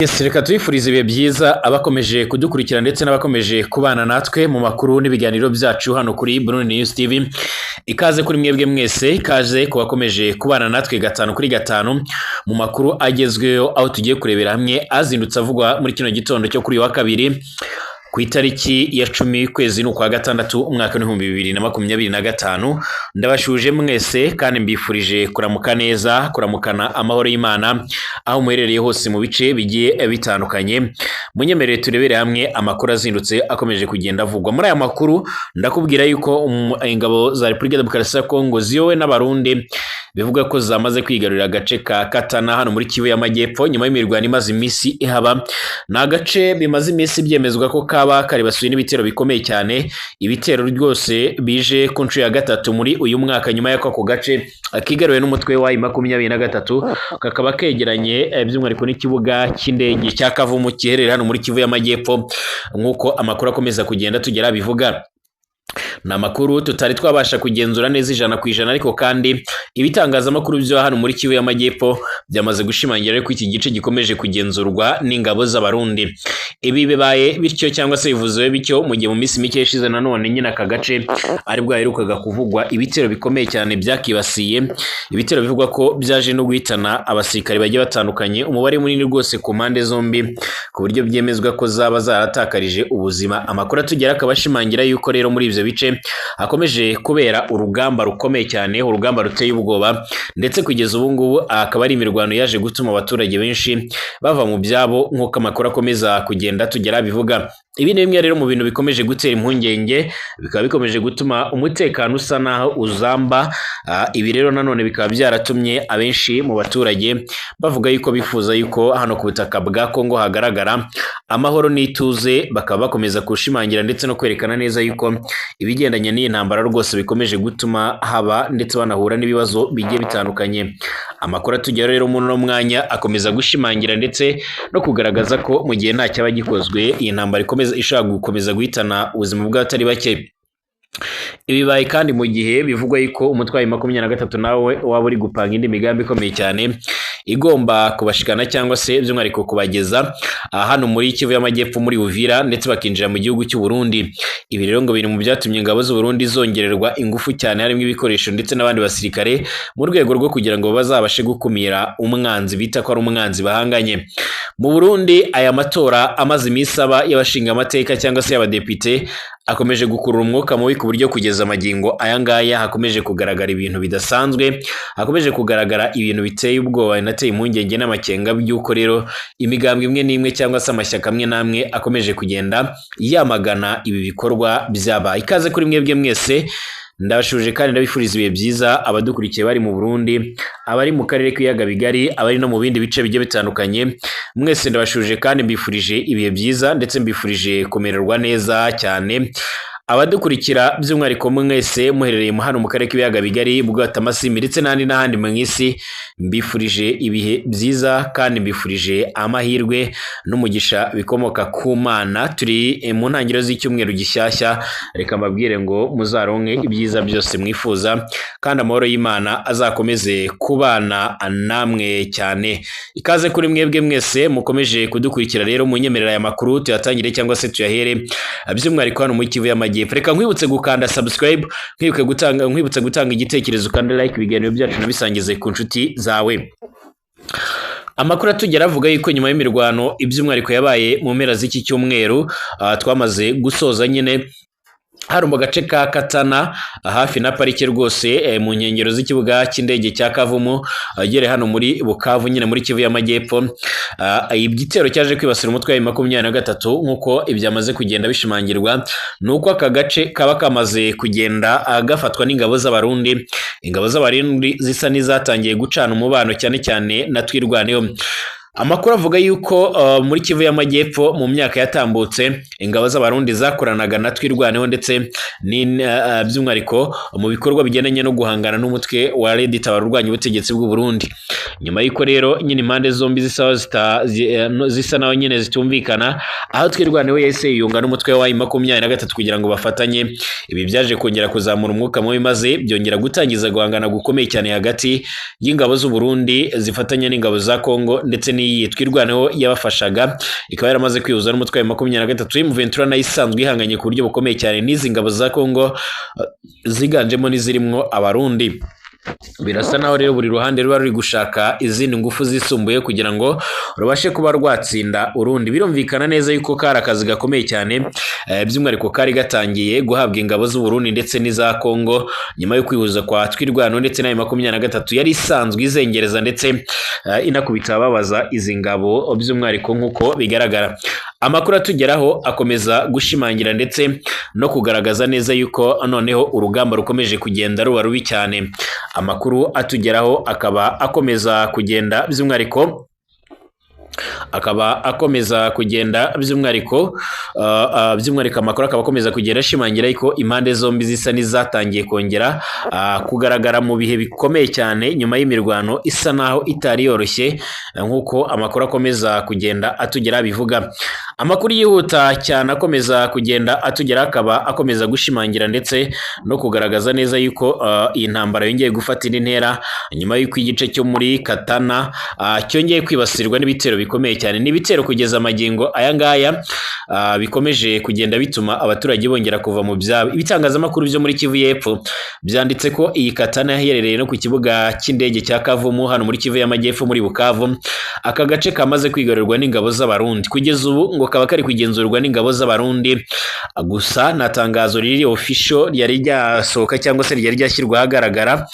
Yes, reka tubifurize ibihe byiza abakomeje kudukurikira ndetse n'abakomeje kubana natwe mu makuru n'ibiganiro byacu hano kuri Burundi News TV. Ikaze kuri mwebwe mwese, ikaze ku bakomeje kubana natwe gatanu kuri gatanu mu makuru agezweho, aho tugiye kurebera hamwe azindutse avugwa muri kino gitondo cyo kuri uyu wa kabiri ku itariki ya 10 kwezi n'ukwa gatandatu umwaka w'2025. Ndabashuje mwese kandi mbifurije kuramuka neza, kuramukana amahoro y'Imana aho muherereye hose mu bice bigiye bitandukanye. Munyemerere turebere hamwe amakuru azindutse akomeje kugenda avugwa. Muri aya makuru ndakubwira yuko ingabo za Repubulika Demokarasi ya Kongo ziyowe n'Abarundi bivuga ko zamaze kwigarurira agace ka Katana hano muri Kivu y'Amajyepfo nyuma y'imirwano imaze iminsi ihaba. Ni agace bimaze iminsi byemezwa ko kaba karibasuye n'ibitero bikomeye cyane, ibitero rwose bije ku nshuro ya gatatu muri uyu mwaka nyuma y'uko ako gace kigaruwe n'umutwe wa M23, kakaba kegeranye by'umwihariko n'ikibuga cy'indege cya Kavumu giherereye hano muri Kivu y'Amajyepfo, nk'uko amakuru akomeza kugenda tugera bivuga. Ni amakuru tutari twabasha kugenzura neza 100%, ariko kandi ibitangazamakuru byo hano muri Kivu y'Amajyepfo byamaze gushimangira ko iki gice gikomeje kugenzurwa n'ingabo z'Abarundi. Ibi bibaye bityo cyangwa se bivuze bityo mu gihe mu minsi mike ishize nanone nyine aka gace aribwo haherukaga kuvugwa ibitero bikomeye cyane byakibasiye, ibitero bivugwa ko byaje no guhitana abasirikare bagiye batandukanye, umubare munini rwose ku mpande zombi, ku buryo byemezwa ko zaba zaratakarije ubuzima. Amakuru atugera akaba ashimangira yuko rero muri ibyo bice hakomeje kubera urugamba rukomeye cyane, urugamba ruteye ubwoba, ndetse kugeza ubu ngubu akaba ari imirwano yaje gutuma abaturage benshi bava mu byabo, nk'uko amakuru akomeza kugenda tugera bivuga. Ibi ni bimwe rero mu bintu bikomeje gutera impungenge, bikaba bikomeje gutuma umutekano usa naho uzamba. Ibi rero nanone bikaba byaratumye abenshi mu baturage bavuga yuko bifuza yuko hano ku butaka bwa Kongo hagaragara amahoro n'ituze, bakaba bakomeza kushimangira ndetse no kwerekana neza yuko ibigendanye n'iyi ntambara rwose bikomeje gutuma haba ndetse banahura n'ibibazo bigiye bitandukanye. Amakuru atugera rero muri uno mwanya akomeza gushimangira ndetse no kugaragaza ko mu gihe nta cyaba gikozwe iyi ntambara ikomeza ishobora gukomeza guhitana ubuzima bw'abatari bake. Ibibaye kandi mu gihe bivugwa yuko umutwe wa 23 nawe waba uri gupanga indi migambi ikomeye cyane igomba kubashikana cyangwa se by'umwihariko kubageza hano muri Kivu y'Amajyepfo muri Uvira, ndetse bakinjira mu gihugu cy'u Burundi. Ibi rero ngo biri mu byatumye ingabo z'u Burundi zongererwa ingufu cyane, harimo ibikoresho ndetse n'abandi basirikare, mu rwego rwo kugira ngo bazabashe gukumira umwanzi bita ko ari umwanzi bahanganye. Mu Burundi aya matora amaze iminsi aba y'abashinga amateka cyangwa se y'abadepite akomeje gukurura umwuka mubi, ku buryo kugeza amagingo aya ngaya hakomeje kugaragara ibintu bidasanzwe, hakomeje kugaragara ibintu biteye ubwoba binateye impungenge n'amakenga by'uko rero imigambwe imwe n'imwe cyangwa se amashyaka amwe n'amwe akomeje kugenda yamagana ibi bikorwa byaba. Ikaze kuri mwebwe mwese, ndabashuje kandi ndabifuriza ibihe byiza abadukurikiye bari mu Burundi, abari mu karere k'ibiyaga bigari, abari no mu bindi bice bigiye bitandukanye. Mwese ndabashuje kandi mbifurije ibihe byiza ndetse mbifurije kumererwa neza cyane. Abadukurikira by'umwihariko mwese muherereye hano mu karere k'ibiyaga bigari, Bwatamasimbi ndetse n'ahandi n'ahandi mu isi, mbifurije ibihe byiza kandi mbifurije amahirwe n'umugisha bikomoka ku Mana. Turi mu ntangiriro z'icyumweru gishyashya, reka mbabwire ngo muzaronke ibyiza byose mwifuza kandi amahoro y'Imana azakomeze kubana namwe cyane. Ikaze kuri mwebwe mwese mukomeje kudukurikira rero, munyemerera aya makuru tuyatangire cyangwa se tuyahere by'umwihariko hano muri Kivu y'Amajyepfo. Reka nkwibutse gukanda subscribe, nkwibutse gutanga igitekerezo, kandi like ibiganiro byacu nabisangize ku nshuti zawe. Amakuru atugera avuga yuko nyuma y'imirwano iby'umwihariko yabaye mu mpera z'iki cyumweru twamaze gusoza nyine hari mu gace ka Katana hafi na parike rwose mu nkengero z'ikibuga cy'indege cya Kavumu agere hano muri Bukavu nyine muri Kivu y'Amajyepfo, igitero cyaje kwibasira umutwe wa 23 nk'uko ibyamaze kugenda bishimangirwa nuko aka gace kaba kamaze kugenda gafatwa n'ingabo z'Abarundi. Ingabo z'Abarundi zisa n'izatangiye gucana umubano cyane cyane na Twirwaneho. Amakuru avuga yuko muri Kivu y'Amajyepfo mu myaka yatambutse ingabo z'Abarundi zakoranaga na Twirwaneho ndetse by'umwihariko mu bikorwa bigendanye no guhangana n'umutwe wa Red Tabara urwanya ubutegetsi bw'u Burundi. Nyuma y'uko rero nyine impande zombi zisa naho nyine zitumvikana, aho Twirwaneho yahise yiyunga n'umutwe wa M23 kugira ngo bafatanye. Ibi byaje kongera kuzamura umwuka mubi maze byongera gutangiza guhangana gukomeye cyane hagati y'ingabo z'u Burundi zifatanya n'ingabo za Kongo ndetse n'iyi Twirwaneho yabafashaga ikaba yaramaze kwihuza n'umutwe wa M23. M23 nayo isanzwe ihanganye ku buryo bukomeye cyane n'izi ngabo za Kongo ziganjemo n'izirimwo Abarundi. Birasa naho rero buri ruhande ruba ruri gushaka izindi ngufu zisumbuye kugira ngo rubashe kuba rwatsinda urundi. Birumvikana neza yuko kari akazi gakomeye cyane, by'umwihariko kari gatangiye guhabwa ingabo z'u Burundi ndetse n'iza Kongo nyuma yo kwihuza kwa Twirwano ndetse na M23 yari isanzwe izengereza ndetse inakubita ababaza izi ngabo, by'umwihariko nk'uko bigaragara. Amakuru atugeraho akomeza gushimangira ndetse no kugaragaza neza yuko noneho urugamba rukomeje kugenda ruba rubi cyane. Amakuru atugeraho akaba akomeza kugenda by'umwihariko amakuru akaba akomeza kugenda ashimangira yuko impande zombi zisa n'izatangiye kongera kugaragara mu bihe bikomeye cyane nyuma y'imirwano isa naho itari yoroshye, nk'uko amakuru akomeza kugenda atugera bivuga. Amakuru yihuta cyane akomeza kugenda atugera akaba akomeza gushimangira ndetse no kugaragaza neza yuko iyi ntambara yongeye gufata indi ntera nyuma y'uko igice cyo muri Katana cyongeye kwibasirwa n'ibitero bikomeye cyane. N'ibitero kugeza amagingo aya ngaya bikomeje kugenda bituma abaturage bongera kuva mu byabo. Ibitangazamakuru byo muri Kivu y'Epfo byanditse ko iyi Katana yaherereye no ku kibuga cy'indege cya Kavumu hano muri Kivu y'Amajyepfo muri Bukavu. Aka gace kamaze kwigarurwa n'ingabo z'Abarundi kugeza ubu ngo kaba kari kugenzurwa n'ingabo z'Abarundi. Gusa nta tangazo riri official ryari ryasohoka cyangwa se ryari ryashyirwa ahagaragara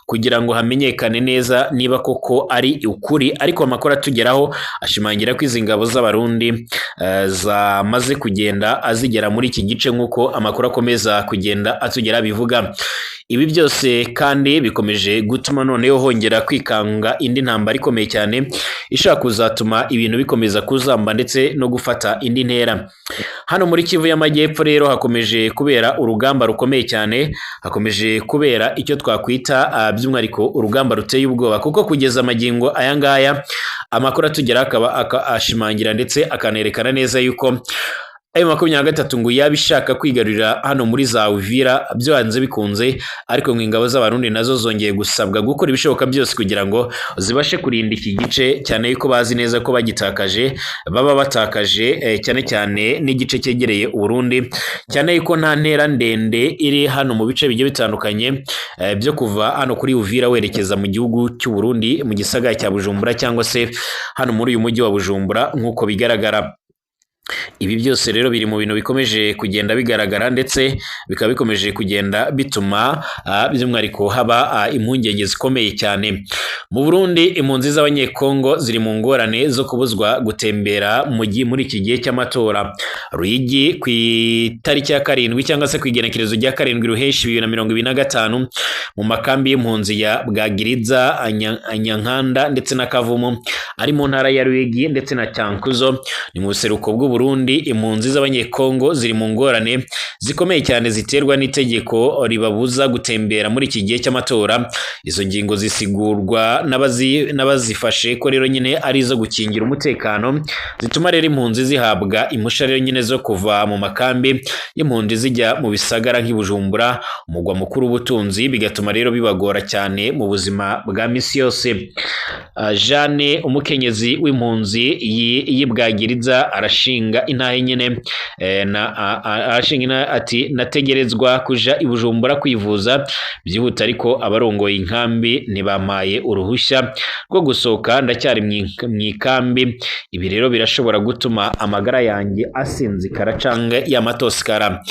kugira ngo hamenyekane neza niba koko ari ukuri, ariko amakuru atugeraho ashimangira ko izi ngabo z'Abarundi zamaze kugenda azigera muri iki gice nk'uko amakuru akomeza kugenda atugera bivuga. Ibi byose kandi bikomeje gutuma noneho hongera kwikanga indi ntambara ikomeye cyane ishaka kuzatuma ibintu bikomeza kuzamba ndetse no gufata indi ntera. Hano muri Kivu y'Amajyepfo rero hakomeje kubera urugamba rukomeye cyane, hakomeje kubera icyo twakwita by'umwihariko urugamba ruteye ubwoba, kuko kugeza amagingo aya ngaya amakuru atugera akaba ashimangira ndetse akanerekana neza yuko M23 ngo yaba ishaka kwigarurira hano muri za Uvira byanze bikunze, ariko ngo ingabo z'Abarundi nazo zongeye gusabwa gukora ibishoboka byose kugira ngo zibashe kurinda iki gice, cyane yuko bazi neza ko bagitakaje baba batakaje cyane cyane n'igice cyegereye Uburundi, cyane yuko nta ntera ndende iri hano mu bice bigiye bitandukanye byo kuva hano kuri Uvira werekeza mu gihugu cy'u Burundi mu gisagara cya Bujumbura cyangwa se hano muri uyu mujyi wa Bujumbura nk'uko bigaragara. Ibi byose rero biri mu bintu bikomeje kugenda bigaragara ndetse bikaba bikomeje kugenda bituma by'umwihariko haba impungenge zikomeye cyane. Mu Burundi impunzi z'Abanyekongo ziri mu ngorane zo kubuzwa gutembera muri iki gihe cy'amatora. Ruyigi ku itariki ya 7 cyangwa se ku igenekerezo rya 7 Ruheshi 2025 mu makambi y'impunzi ya Bwagiriza, Anyankanda ndetse na Kavumu ari mu ntara ya Ruyigi ndetse na Cyankuzo ni mu buseruko bw'u Burundi, impunzi z'Abanyekongo ziri mu ngorane zikomeye cyane ziterwa n'itegeko ribabuza gutembera muri iki gihe cy'amatora. Izo ngingo zisigurwa n'abazifashe ko rero nyine ari izo gukingira umutekano, zituma rero impunzi zihabwa impusha rero nyine zo kuva mu makambi y'impunzi zijya mu bisagara nk'i Bujumbura, umugwa mukuru w'ubutunzi, bigatuma rero bibagora cyane mu buzima bwa misi yose. Jeanne umukenyezi w'impunzi y'Ibwagiriza arashinga intahe nyine arashinga intahe ati nategerezwa kuja i Bujumbura kwivuza byihuta, ariko abarongoye inkambi ntibampaye uruhushya rwo gusohoka, ndacyari mu ikambi. Ibi rero birashobora gutuma amagara yanjye asinzikara canke yamatosikara.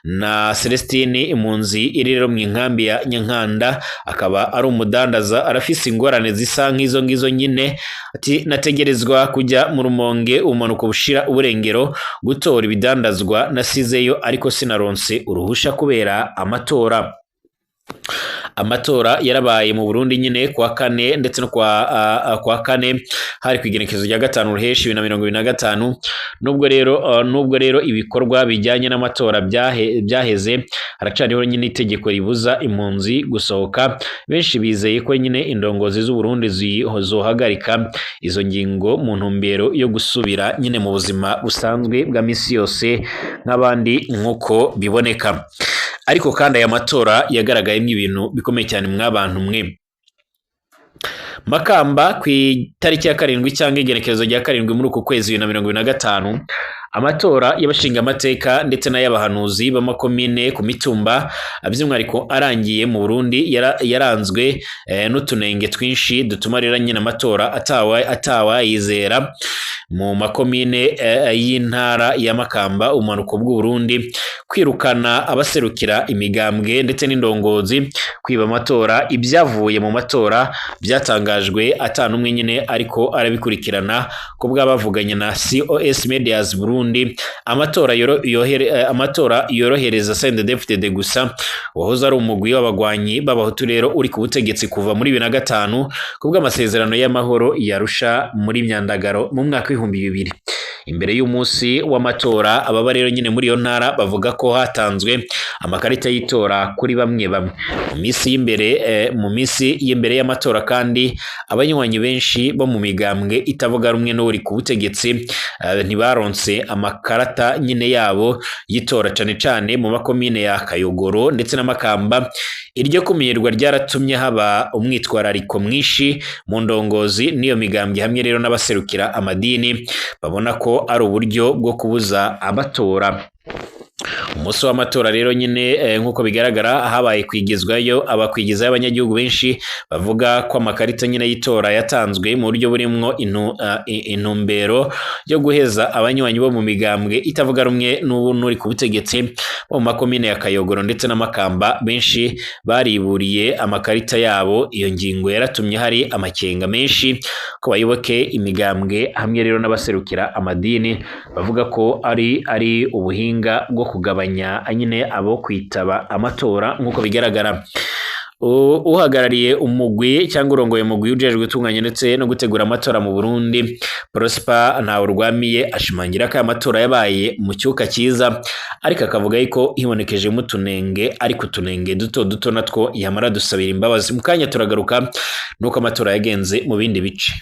Na Celestine impunzi iri rero mu inkambi ya Nyankanda akaba ari umudandaza, arafise ingorane zisa nk'izo ngizo nyine, ati nategerezwa kujya mu Rumonge umanuko bushira uburengero gutora ibidandazwa nasizeyo, ariko sinaronse uruhusha kubera amatora. Amatora yarabaye mu Burundi nyine kwa kane ndetse no kwa kane hari kwigenekezo rya 5 Ruheshi 2025. Nubwo rero ibikorwa bijyanye n'amatora byaheze, haracariho nyine itegeko ribuza impunzi gusohoka. Benshi bizeye ko nyine indongozi z'u Burundi zizohagarika izo ngingo mu ntumbero yo gusubira nyine mu buzima busanzwe bwa misi yose nk'abandi nk'uko biboneka. Ariko kandi aya matora yagaragayemo ibintu bikomeye cyane mwabantu mwe. Makamba ku itariki ya 7 cyangwa igenekerezo rya 7 muri uku kwezi 2025, amatora y'abashingamateka ndetse n'ay'abahanuzi b'amakomine ku mitumba by'umwihariko arangiye mu Burundi yaranzwe n'utunenge twinshi dutuma rero nyine amatora atawayizera mu makomine y'intara ya Makamba, ubumanuko bw'u Burundi, kwirukana abaserukira imigambwe ndetse n'indongozi, kwiba amatora, ibyavuye mu matora byatangajwe atanumwe nyine ariko arabikurikirana. Ku bw'abavuganye na COS Medias Burundi, amatora yorohereza CNDD-FDD gusa, wahoze ari umugwi w'abagwanyi b'abahutu rero uri ku butegetsi kuva muri 2005 ku bw'amasezerano y'amahoro yarusha muri Myandagaro mu mwaka 2000. Imbere y'umunsi w'amatora, ababa rero nyine muri iyo ntara bavuga ko hatanzwe amakarita y'itora kuri bamwe bamwe mu minsi y'imbere y'amatora. Kandi abanywanyi benshi bo mu migambwe itavuga rumwe n'uri ku butegetsi ntibaronse amakarata nyine yabo y'itora, cane cane mu makomine ya Kayogoro ndetse n'Amakamba. Iryo kumirwa ryaratumye haba umwitwarariko mwinshi mu ndongozi n'iyo migambwe hamwe rero n'abaserukira amadini, babona ko ari uburyo bwo kubuza amatora. Umunsi w'amatora rero nyine nk'uko bigaragara habaye kwigizwayo abakwigizayo abanyagihugu benshi bavuga ko amakarita nyine y'itora yatanzwe mu buryo burimwo intumbero yo guheza abanywanyi bo mu migambwe itavuga rumwe n'ubu n'uri ku butegetsi bo mu makomine ya Kayogoro ndetse n'Amakamba. Benshi bariburiye amakarita yabo. Iyo ngingo yaratumye hari amakenga menshi ko bayoboke imigambwe hamwe rero n'abaserukira amadini, bavuga ko ari ubuhinga bwo kugabanya nyine abo kwitaba amatora. Nk'uko bigaragara, uhagarariye umugwi cyangwa urongoye umugwi ujejwe gutunganya ndetse no gutegura amatora mu Burundi, Prosper Ntawurwamiye, ashimangira ko aya matora yabaye mu cyuka cyiza, ariko akavuga yuko hibonekejemo utunenge, ariko utunenge duto duto natwo yamara dusabira imbabazi. Mu kanya turagaruka nuko amatora yagenze mu bindi bice.